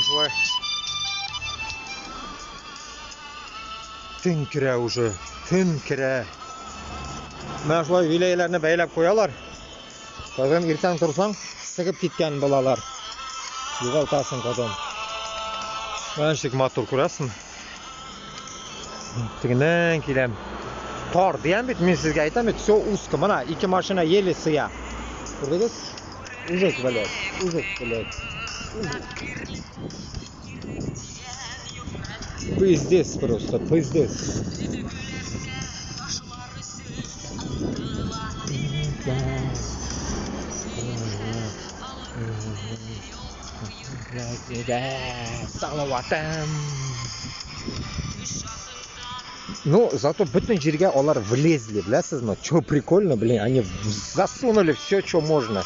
Менә шулай. Төн керә уже, төн керә. Менә шулай виләйләрне бәйләп куялар. Тагын иртән торсаң, сыгып киткән булалар. Югалтасың потом. Менә ничек матур күрәсең. Тегеннән киләм. Тар дигән бит, мин сезгә әйтәм бит, все узко. Менә ике машина еле сыя. Күрдегез? Ужас, блядь. Ужас, блядь. Ужас. Пиздец просто, пиздец. Салаватым. Ну, зато бөтен җиргә алар влезли, беләсезме? Чё прикольно, блин, они засунули все, что можно.